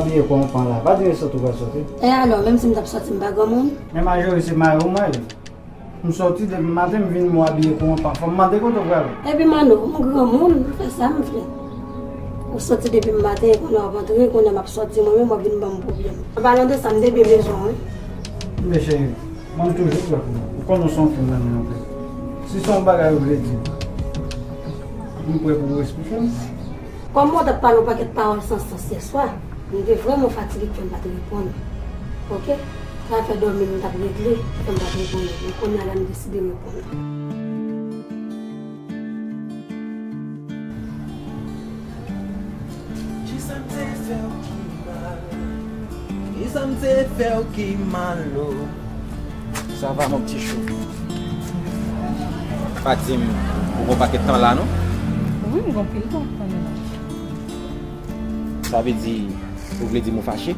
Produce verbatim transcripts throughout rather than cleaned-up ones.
Abiye kòman la? Pa di resòti ou pral sòti. E alò, menm si m t ap sòti, m pa granmoun? Men Majori, se mari w mwen ye. M sòti depi maten, m vin, m abiye kòman? Fò m mande kote w prale. Epi Mano, m granmoun, m fè sa m vle. Ou sòti depi maten, kounye a w ap antre, kounye a m ap sòti mwen menm, w ap vin ban m pwoblèm. An palan de sa, m te byen bezwen w wi. Men cheri, mwen m toujou prè pou ou. Ou konnen w se yon fi m renmen anpil. Si se yon bagay ou vle di m, m prè pou ou esplike m. Kòm mwen t ap pale yon pakèt pawòl san sans yèswa, m te vrèman fatige k fè m pa t reponn. Oke? Sa fè dòmi m t ap regle, fè m pa t reponn. Men kounye a la m deside reponn. Kisa m te fè w ki mal? Kisa m te fè w ki mal, o? Sa va, mon petit chou? Pa di m, ou gon pakèt tan la, non? Wi, m gon pil tan, tann la. Sa vle di, ou vle di m ou fache?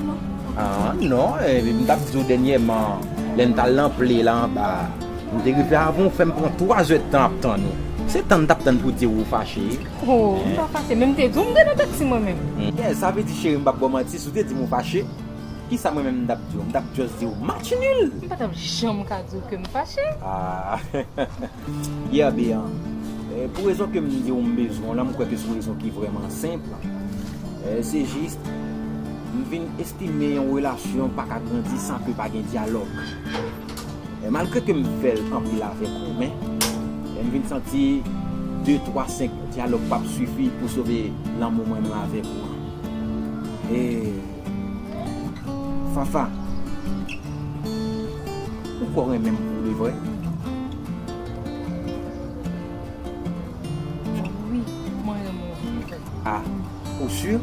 Non. Ah, non, eh, m t ap di w dènyèman, lè n t al nan ple la anba a, m te rive avan w, fè m pran twa zè tan ap tann ou. Se tann m t ap tann pou di w ou fache. Oh, m pa fache, men m te di w m te nan taksi mwen menm. Hmm. Yeah, sa vle di, cheri, m p ap ba w manti, si w te di m ou fache, kisa mwen menm m t ap di w? M t ap just di w match nul. M pa t ap janm ka di w ke m fache. Ah. Yeah, Béan. Eh, pou rezon ke m di w m bezwen w lan, m kwè ke se yon rezon ki vrèman senp. Eh, se jis, m vin estime yon relasyon pa ka grandi san ke pa gen dyalòg. Eh, malgre ke m fè l anpil avèk ou, men, eh, m vin santi de, twa, senk dyalòg p ap sifi pou sove lanmou mwen menm avèk ou an. Eh, Fafa, ou kwè w renmen m pou de vrè? Wi, mwen renmen w pou de vrè. Ah, ou si?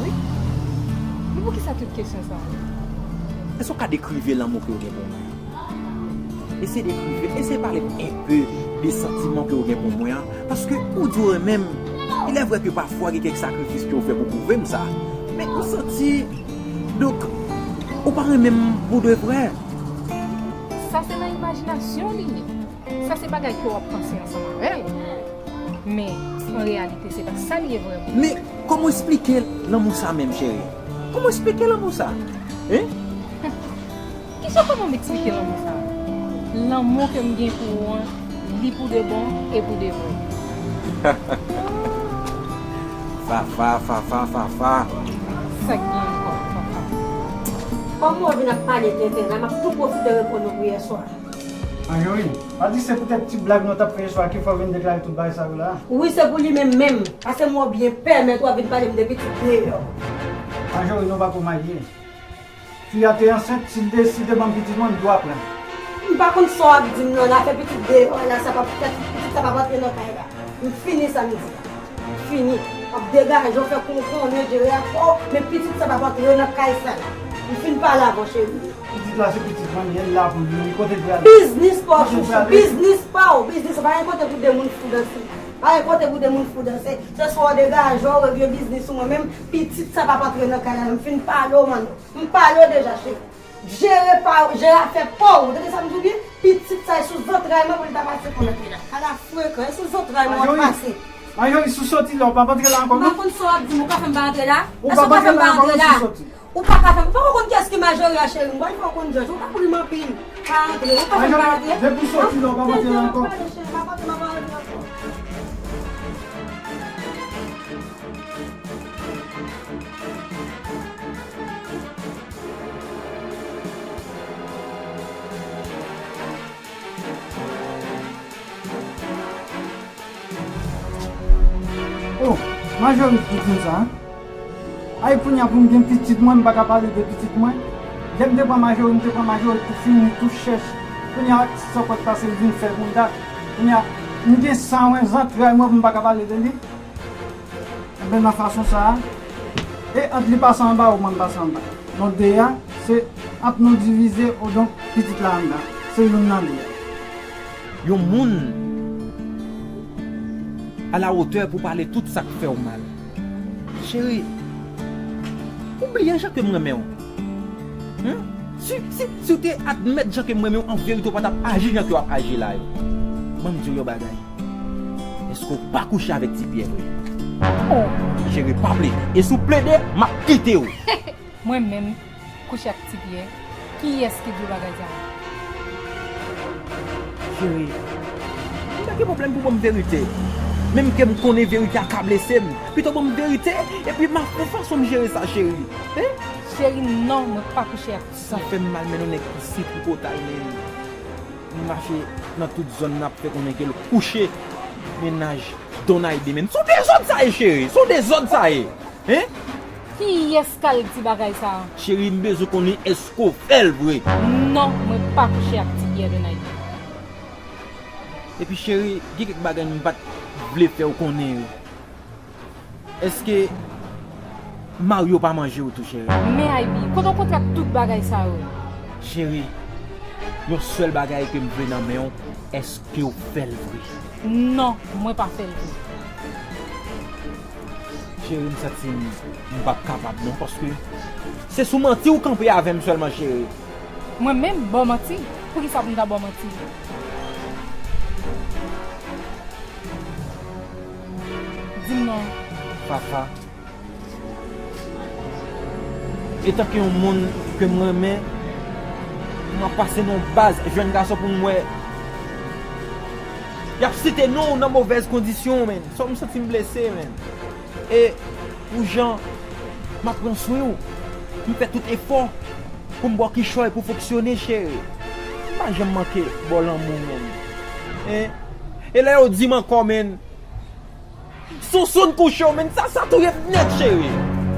Wi. Men poukisa tout kesyon sa a? Èske w ka dekrive lanmou ke w gen pou mwen? Eseye dekrive, eseye pale m enpe de santiman ke w gen pou mwen an, paske ou di w renmen m. Il est vrai que pafwa gen kèk sakrifis ke w fè pou pwouve m sa. Men ou santi, donk, ou pa renmen m pou de vrè. Sa se nan imajinasyon li ye. Sa se bagay ke w ap panse ansanm avè l. Men, an reyalite, se pa sa l ye vrèman. Men, kòman w esplike lanmou sa menm, cheri? Kòman w esplike lanmou sa? Hein? Kisa, kòman m eksplike lanmou sa? Lanmou ke m gen pou ou an, li pou de bon e pou de vrè. Fafa, Fafa, Fafa. Sa k gen ankò, Fafa? Kòm ou vin ap pale tenten la, m ap tou pwofite reponn ou pou yèswa. Anjori, pa di se poutèt ti blag nou t ap fè yèswa ki fè w vin deklare tout bagay sa yo la? Wi, se pou li menm menm. Paske m wè w byen pèmèt w ap vin pale m de pitit deyò. Anjori, nou pa ko marye. Fi a te ansent, si l deside ban m pitit mwen, m dwa pran l. M pa konn sa w ap di m non, afè pitit deyò a la, sa p ap fèt, pitit sa p ap antre nan kay la. M fini sa m di a. M fini. W ap degaje w, fè kou w konnen, jere afè w, men pitit sa p ap antre nan kay sa la. M fin pale avè w, cheri. Pitit la se pitit mwen, li la pou li, li kote l vle ale. Biznis pa w, chouchou, biznis pa w, biznis pa w, pa gen kote pou de moun fou danse. Pa gen kote pou de moun fou danse. Se swa w degaje w, regle biznis ou, mwen menm, pitit sa p ap antre nan kay la, m fin pale w, mano. M pale w deja, cheri. Jere pa w, jere afè pa w. Ou tande sa m di w byen? Pitit sa e sou zantray mwen pou li ta pase pou l antre la. Ala frekan, e sou zantray mwen w ap pase. Majori, si w soti la, w p ap antre la ankò, non? M pa konn sa w ap di m, ou ka fè m pa antre la? Èske w ka fè m pa antre la? Ou pa ka fè m, ou pa konn kiyès ki Majori a, cheri m. Bòy, fò w konn jòj. Ou pa pou li m anpil. Pa antre, ou ka fè m pa antre. Depi w soti la, w p ap antre la ankò. M ap antre, m ap antre ankò. Oh, Majori pitit sa, a? Ay, kounye a pou m gen pitit mwen, m pa ka pale de pitit mwen. Lè m te pran Majori, m te pran Majori tou fini, tou chèch. Kounye a, sa pòt pase, l vin fè bouda. Kounye a, m gen san w zantray mwen pou m pa ka pale de li. Enben, nan fason sa a, e ant li pase anba ou mwen m pase anba. Non, de a, se ant nou divize, o donk, pitit la anndan. Se youn nan de a. Yon moun a la wotè pou pale tout sa k fè w mal. Cheri, ou bliye jan ke m renmen w. Hen? Si, si, si w te admèt jan ke m renmen w an verite, w pa t ap aji jan ke w ap aji la yo. Ban m di w yon bagay. Èske w pa kouche avèk Ti Pyè vre? Oh. Cheri, pa plede. E si w plede, m ap kite w. Mwen menm, kouche ak Ti Pyè, kiyès ki di w bagay sa a? Cheri, m pa gen pwoblèm pou ban m verite. Menm ke m konnen verite a ka blese m. Pito ban m verite, epi m ap fè fason m jere sa, cheri. Hein? Cheri, non, mwen pa kouche ak Ti Pyè. Sa fè m mal, men yon nèg ki si tripotay, men m mache nan tout zòn nan ap fè konnen ke l kouche mennaj Donaybi, men. Sou dezòd sa ye, cheri. Sou dezòd sa ye. Hein? Kiyès k al di bagay sa a? Cheri, m bezwen konnen èske w fè l vre? Non, mwen pa kouche ak Ti Pyè Donaybi. Epi cheri, gen kèk bagay m pa t vle fè w konnen yo. Èske Mario pa manje w tou, cheri? Men Aybi, kote w kontre ak tout bagay sa yo? Cheri, yon sèl bagay ke m vle nan men w, èske w fè l vre? Non, mwen pa fè l vre. Cheri, m santi m, m p ap kapab non, paske se sou manti ou kanpe avè m sèlman, cheri. Mwen menm, ba w manti? Poukisa pou m ta ba w manti? Di m non. Fafa. Etanke yon moun ke m renmen, m ap pase nan yon baz jèn gason pou m wè y ap site non w nan movèz kondisyon, men. Sa m santi m blese, men. E pou jan m ap pran swen w, m fè tout efò pou m ba w kichòy pou fonksyone, cheri. M pa janm manke ba w lanmou, men. Hein? E lè yo di m ankò, men, Sousou n kouche w, men sa, sa touye m nèt, cheri.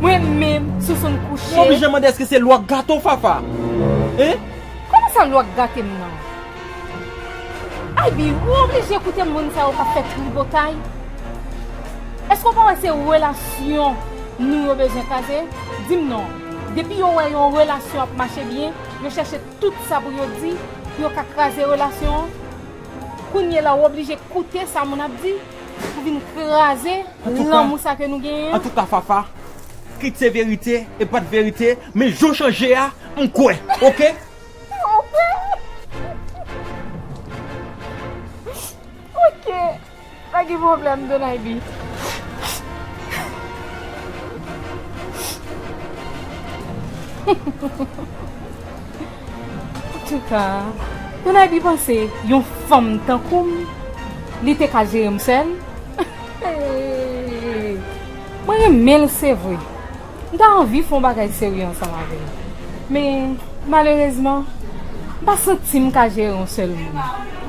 Mwen menm, Sousou n kouche. Mwen oblije mande èske se lwa k gate w, Fafa? Hein? Kòman sa lwa k gate m nan? Aybi, ou oblije koute moun sa yo k ap fè tripotay? Èske w pa wè se relasyon nou yo bezwen kraze? Di m non. Depi yo wè yon relasyon ap mache byen, yo chèche tout sa pou yo di, pou yo ka kraze relasyon an. Kounye la, w oblije koute sa moun ap di pou vin kraze lanmou sa ke nou genyen an. Antouka, Fafa, kit se verite e pa t verite, men jan w chanje a, m kwè, oke? Oke. Oke. Pa gen pwoblèm, Donaybi. Antouka, Donaybi panse yon fanm tankou m, li te ka jere m sèl? Mwen renmen l, se vre. M ta anvi fè yon bagay serye ansanm avè l. Men, malerezman, m pa santi m ka jere yon sèl moun.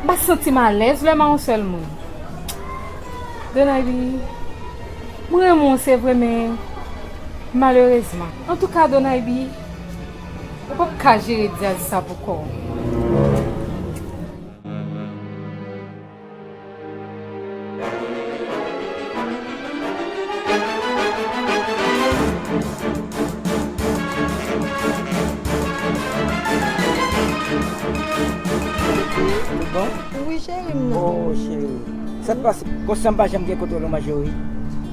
M pa santi m alèz lè m a yon sèl moun. Donaybi, mwen renmen w, se vre, men malerezman. Antouka, Donaybi, ou p ap ka jere dyaz sa pou kò w. Tout bon? Wi, cheri m nan. Oh, cheri. Sa k pase? Konsa m pa janm gen kontwòl ou, Majori.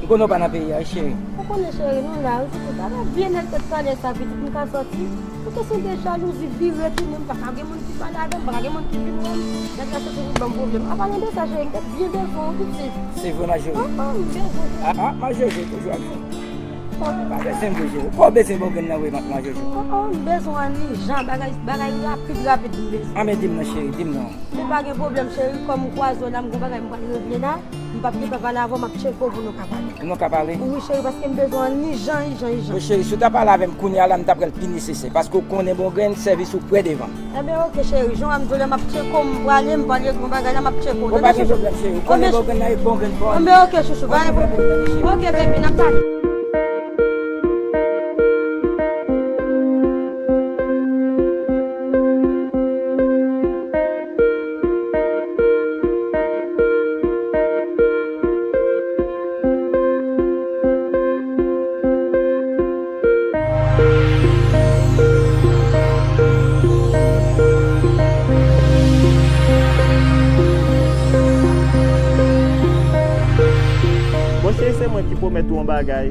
M konnen w pa nan peyi a, wi, cheri. Ou konnen, cheri, nou la, wi, se pou sa. Vye nèg tèt kale sa, pitit, m ka sòti. Pou kesyon de jalouzi, vire tounen, m pa ka gen moun ki pale avè m, m pa ka gen moun ki vin wè m. Nèg la soti pou ban m pwoblèm. An palan de sa, cheri, m te byen bezwen w, pitit. Se vre, Majori. Ah, ah, m bezwen w. Ah, ah, Majori toujou ap jwe. Pa bezwen m vre, cheri. Ou pa bezwen bon grenn nan vre, Majori. Ah, ah, m bezwen w ann ijan, bagay, bagay rapid, rapid, m bezwen. Ah, men di m non, cheri, di m non. Men pa gen pwoblèm, cheri, kòm m kwaze w la, m gon bagay m pral regle la. M p ap gentan pale avè w, m ap tcheke w pou nou ka pale. Pou nou ka pale? Wi, cheri, paske m bezwen w ann ijan, ijan, ijan. Bon, cheri, si w ta pale avè m kounye a la, m ta pral pi nesesè, paske w konnen bon grenn, sèvis ou prè devan m. Enben, oke, cheri, jan w ap di w la, m ap tcheke w, m prale, m pral regle yon bagay la, m ap tcheke w. Bon, pa gen pwoblèm, cheri, w konnen bon grenn nan e bon grenn pa w. Enben, oke, chouchou, pa gen pwoblèm. Oke, baby, n ap pale. Bon, cheri, se mwen ki pwomèt ou yon bagay.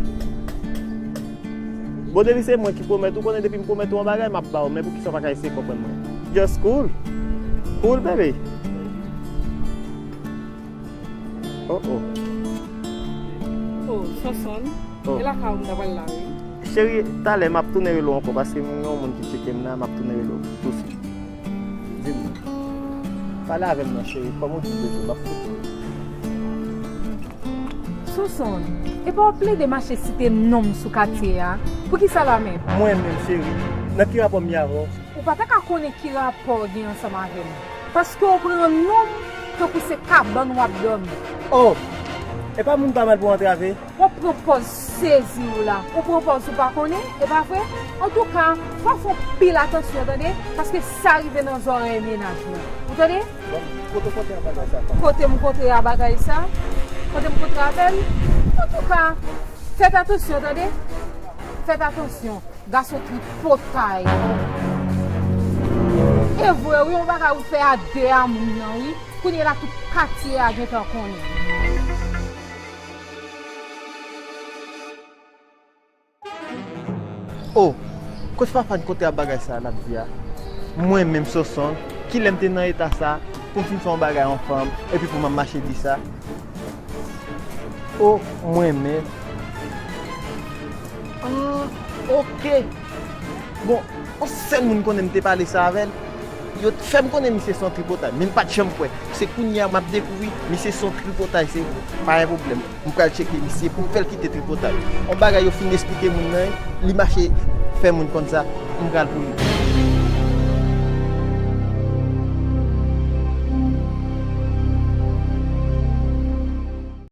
Bon, depi se mwen ki pwomèt ou, konnen depi m pwomèt ou yon bagay, m ap ba w, men poukisa w pa ka eseye konprann mwen? Just cool. Cool, baby. Oh, oh. Oh, Sonsonn, Oh. E lakay ou m ta pral la, wi. Cheri, talè m ap tounen rele w ankò paske m gen yon moun ki tcheke m la, m ap tounen rele w tousuit. Di m, pale avè m non, cheri, kòman w di bezwen, m ap koute w. Sonsonn, epa w plede mache site non m sou katye a. Poukisa la menm? Mwen menm, cheri, nan ki rapò m ye avè w? Ou pa ta ka konnen ki rapò w gen ansanm avè m. Paske w pran non m tankou se kabann w ap dòmi. Oh! Epa moun pa mal pou antrave? W ap pran pòz sezi w la. Ou pran pòz ou pa konnen, e pa vre? Antouka, fò w fè yon pil atansyon, tande? Paske sa rive nan zòrèy mennaj mwen. Ou tande? Bon, kote w kontre a bagay sa? Kote m kontre a bagay sa? Kote m kontre avè l? Antouka, fèt atansyon, tande? Fèt atansyon. Gason tripotay. E vre wi, yon bagay ou fè a de a moun nan wi. Kounye la tout katye a gentan konnen. Oh, kot Fafane kontre a bagay sa l ap di a? Mwen menm Sonsonn, kilè m te nan eta sa pou m fin fè yon bagay yon fanm epi pou m ap mache di sa? Oh, mwen menm. Ah, ok. Bon, yon sèl moun konnen m te pale sa avè l. Yo t fè m konnen misye se yon tripotay, men m pa t janm kwè. Se kounye a m ap dekouvri misye se yon tripotay, se pa yon pwoblèm. M pral tcheke misye pou m fè l kite tripotay. Yon bagay yo fin esplike moun nan, li mache fè moun konn sa, m pral pou li.